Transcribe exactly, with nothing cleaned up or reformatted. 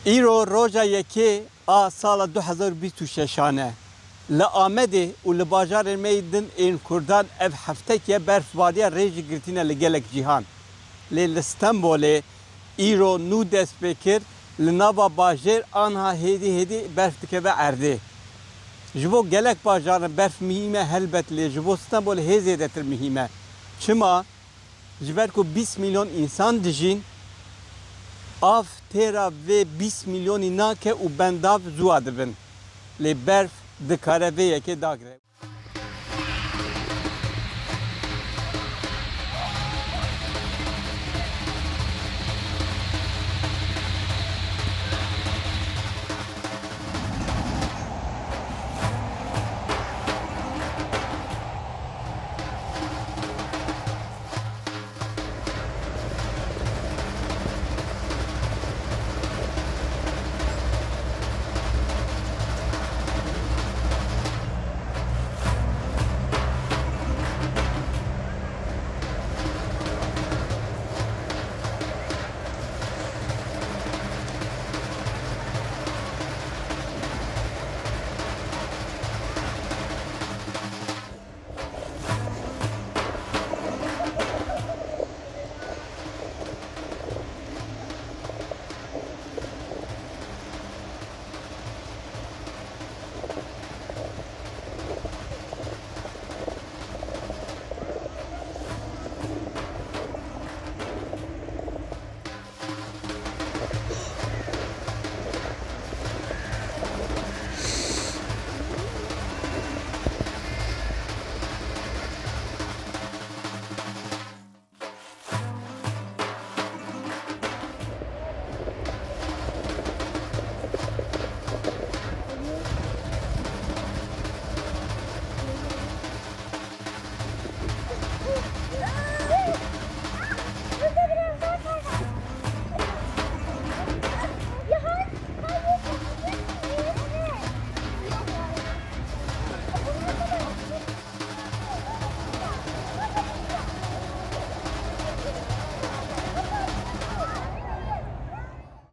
Îro roja yekê a sala du hezar û bîst û şeşan e. Li Amedê û li bajarên me yê din ên Kurdan ev hefteke berf bariye, rê jî girtîne li gelek cîhan. Lê li Stenbolê îro nû dest pê kir, li nava bajêr anha hêdî hêdî berf dikeve erdê. Ji bo gelek bajaran berf mihîm e helbet, lê ji bo Stenbolê hê zêdetir mihîm e. Çima? Ji ber ku bîst milyon însan dijîn, av têra vê bîst milyonî nake û bendav zû dibin. Lê berf dikare vê yekê dagire.